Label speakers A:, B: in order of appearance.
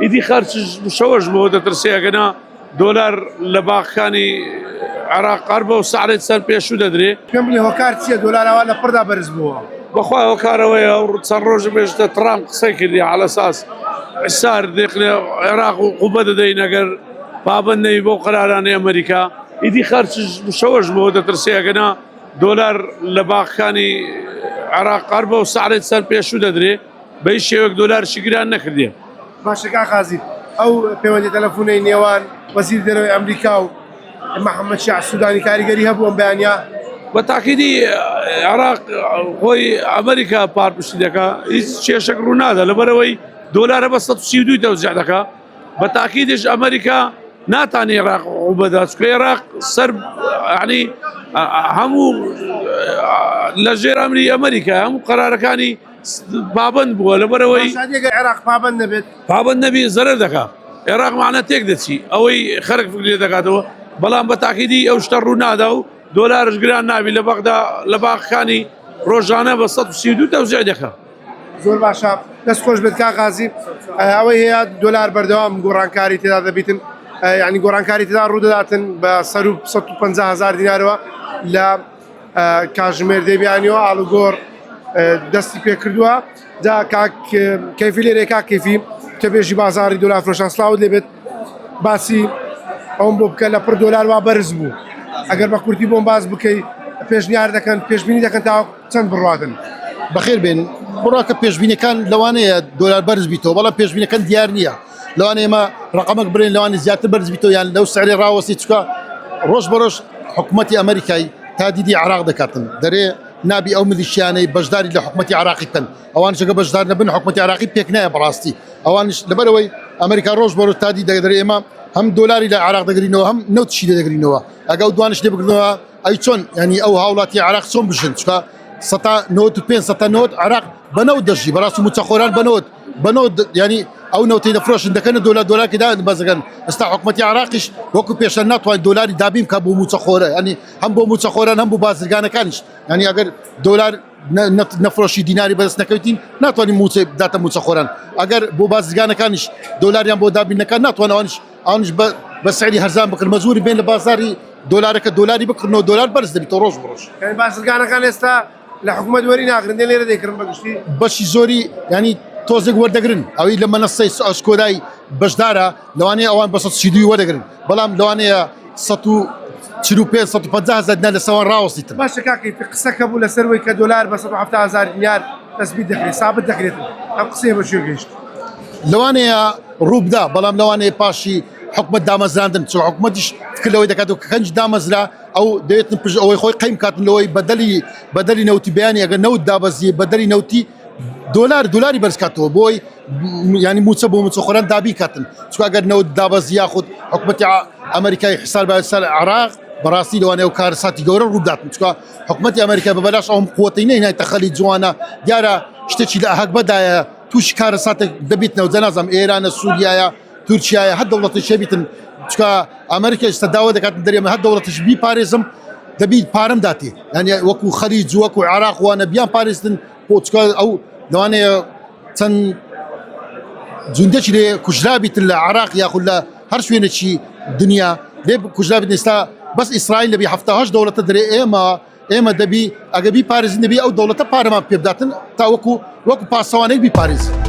A: ئیدی خەرچش شەوەش بۆ دەترسێ ئەگەنا دۆلار لە باخەکانی عێراق هەر بەو سعرێت سەر پێشوو دەدرێ.
B: پێم بڵێ هۆکار چییە دۆلار ئاوا لە پڕدا بەرز بووە؟
A: بەخوا هۆکارەوەیە ئەو چەند ڕۆژە پێشتە ترامپ قسەی کردی عەلەساس حسار دێقلێ عێراق و قوبە دەدەین ئەگەر پابەند نەبی بەو قەرارانەی ئەمریکا ئیدی خەرچش شەوەش بۆ دەترسێ ئەگەنا دۆلار لە باخەکانی عێراق هەر بەو سعرێت سەر پێشوو دەدرێ. بە هیچ شێوەیەک دۆلارشی گران نەکردیە.
B: باشە کاک قازی ئەو پەیوەندی تەلەفونەی نێوان وەزیری دەرەوەی ئەمریکا و محەممەد شیاع سوودانی کاریگەری هەبوو ئەم بەیانە؟
A: بە تاکیدی عێراق خۆی ئەمریکا پارپشتی دەکا هیچ کێشەک ڕوو نادا لەبەرەوەی دۆلارە بە 132 تەوزیع دەکا بە تاکیدیش ئەمریکا ناتانی عێراق ڕووبدا چونکە عێراق سەر ینی هەموو لە ژێر ئەمری ئەمریکا هەموو قەرارەکانی پابند بووە لەبەرەوەی
B: عێراق پابند نەبێت
A: پابند نەبی زەرەر دەکا عێراق مانە تێک دەچی ئەوەی خەرک فکر لێ دەکاتەوە بەڵام بە تاکیدی ئەو شتە ڕوو نادا و دۆلارش گران نابی لە بەغدا لە باخەکانی ڕۆژانە بە 132 تەوزیع دەکا
B: زۆر باشە دەست خۆش بێت کاک قازی ئەوەی هەیە دۆلار بەردەوام گۆڕانکاری تێدا دەبیتن یعنی گۆڕانکاری تێدا ڕوودەداتن بە سەر 150 هزار دینارەوە لە کاژمێر دەبیانەوە ئاڵوگۆڕ دەستی پێکردووە جا کاک کەیفی لێرێ کاک کەیفی تەبێژی بازاری دۆلار فرۆشان سلااوت لێبێت باسی ئەوم بۆ بکە لە پڕ دۆلار وا بەرز بوو ئەگەر بە کورتی بۆم باس بکەی پێشنیار دەکەن پێشبینی دەکەن تا چەند بڕاتن
C: بەخێر بێن بڕاکە پێشبینەکان لەوانەیە دۆلار بەرز بیتەوە بەڵام پێشبینەکان دیار نییە لەوانە ئێمە ڕقەمەک برێن لەوانی زیاتر بەرز بیتەوە یان لەو سعری ڕاوەستی چکە ڕۆژ بە ڕۆژ حکوومەتتی ئەمریکای تا دیدی عراق دەکاتن دەرێ نابی ئەو ملیشیانەی بەشداری لە حکوومەتتی عراقی بکەن ئەوان شەکە بەشدار نەبن حکوومەتتی عراقی پێک نایە بەڕاستی ئەوانش لەبەرەوەی ئەمریکا ڕۆژ بەڕۆژ تا دی دەگەدرێ ئێمە هەم دۆلاری لە عراق دەگرینەوە هەم نەوتشی لێ دەگرینەوە ئەگە ئەو دوانش لێ بگرنەوە ئەی چۆن ینی ئەو هاوڵاتی عراق چۆن بژن چکە سەتا نۆت و پێ سەتا نۆت عراق بەنەوت دەژی بەڕاستی موچەخۆران بەنەوت بەنەوت ینی ئەو نەوتی دەفرۆشن دەکەنە دۆلار دۆلارکی دا بەزەکەن ئێستا حکوومەتی عراقیش وەکو پێشە ناتوانێت دۆلاری دابین بکات بۆ موچەخۆرە ینی هەم بۆ موچەخۆران هەم بۆ بازرگانەکانیش ینی ئەگەر دۆلار نەفرۆشی دیناری بەدەست نەکەوتین ناتوانین موچە داتە موچەخۆران ئەگەر بۆ بازرگانەکانیش دۆلاریان بۆ دابین نەکات ناتوان ئەوانش ئەوانش بە سعری هەرزان بکڕن مەجبوری بێن لە بازاری دۆلارەکە دۆلاری بکڕنەوە دۆلار بەرز دەبێتەوە ڕۆژ بە ڕۆژ.
B: یانی بازرگانەکان ئێستا لە حکومەت وەری ناگرن دێن لێرە دەیکڕن بە گشتی؟
C: بەشی زۆری ینی تۆزێک وەردەگرن ئەوی لە مەنەسەی ئەسکۆدای بەشدارە لەوانەیە ئەوان بە 132 وەردەگرن بەڵام لەوانەیە 145 150 هەزار دینار لە سەوان ڕاوەستیتن.
B: باشە کاکە قسەکە بوو لەسەر وەی کە دۆلار بە 170 هەزار دینار تەسبیت دەکرێت سابت دەکرێت ئەم قسەیە بە کوێ گەیشت؟
C: لەوانەیە ڕووبدا بەڵام لەوانەیە پاشی حکومەت دامەزراندن چۆ حکومەتیش فکر لەوەی دەکات و کەنج دامەزرا ئەو دەێتن پشت ئەوەی خۆی قەیم کاتن لەوەی بەدەلی بەدەلی نەوتی بیانی ئەگەر نەوت دابەزی بەدەلی نەوتی دۆلار دۆلاری بەرز کاتەوە بۆی ینی موچە بۆ موچەخۆران دابی کاتن چونکە ئەگەر نەوت دابەزی یاخود حکومەتی ئەمریکای حسار بە سەر عراق بەڕاستی لەوانەیە و کارەساتی گەورە ڕوودات چونکە حکومەتی ئەمریکا بە بەلاش ئەوم قوتەی نەینایتە خەلی جوانە دیارە شتێکی لە هەگبەدایە تووشی کارەساتێک دەبیتنەوە جا نازانم ئێرانە سووریایە تورکیایە هەر دەوڵەتێک هەبیتن چکە ئەمریکا ئێستا داوا دەکات دەرێمە هەر دەوڵەتێک بیپارێزم دەبی پارەم داتێ یعنی وەکو خەلیج وەکو عێراق وانە بیان پارێزن بۆ چکە ئەو لەوانەیە چەند جوندێکی لێ کوژرابیتن لە عراق یاخود لە هەر شوێنێکی دنیا لێ کوژرابیت ئێستا بەس ئیسرائیل لەبی 78 دەوڵەتە دەرێ ئێمە ئێمە دەبی ئەگە بیپارێزین دەبی ئەو دەوڵەتە پارەمان پێ بداتن تا وەکو وەکو پاسەوانێک بیپارێزین.